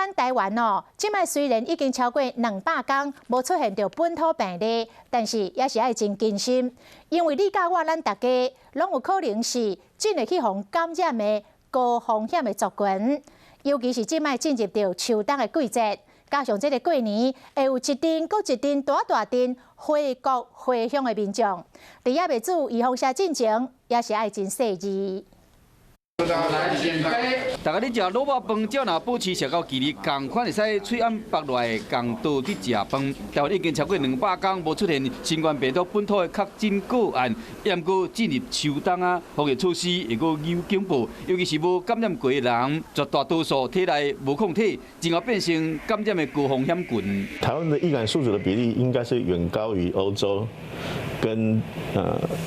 咱台灣哦，這擺雖然已經超過200工無出現著本土病例，但是也是愛真謹慎，因為你佮我咱大家攏有可能是真會去予感染的高風險的族群，尤其是這擺進入著秋冬的季節，加上這个過年會有一陣閣一陣大大陣回國回鄉的民眾，佇猶未注預防射進前，也是愛真細膩。大家咧食滷肉飯，只若保持社交距離，仝款會使喙罨腹內仝桌佇食飯。台灣已經超過200工無出現新冠病毒本土的確診個案，毋過進入秋冬啊，防疫措施會閣有警報，尤其是無感染過的人，絕大多數體內無抗體，進而變成感染的高風險群。台灣的易感宿主的比例應該是遠高於歐洲跟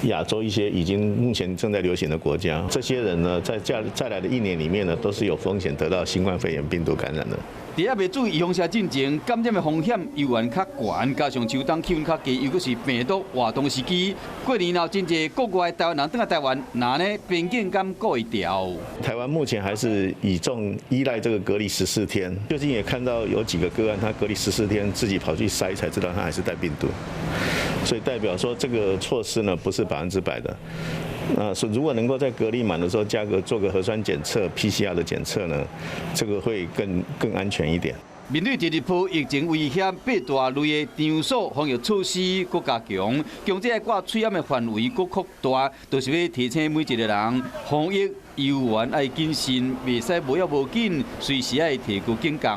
亞洲一些已經目前正在流行的國家。這些人呢，在再來的一年裡面呢，都是有風險得到新冠肺炎病毒感染的。佇猶未注預防射進前，感染的風險猶原較懸，加上秋冬氣溫較低，又閣是病毒活動時機。過年後真濟國外台灣人轉來台灣，若呢邊境敢顧會牢？台灣目前還是倚重依賴這個隔離14天。最近也看到有幾個個案，他隔離十四天自己跑去篩，才知道他還是帶病毒。所以代表說這個措施呢，不是100%的。那是如果能夠在隔離滿的時候加個做個核酸檢測、PCR 的檢測呢，這個會更安全一點。面對第二波疫情威脅，八大類的場所防疫措施閣加強，強制掛喙罨的範圍閣擴大，就是欲提醒每一個人防疫猶原愛謹慎，袂使無要無緊，隨時愛提高警覺。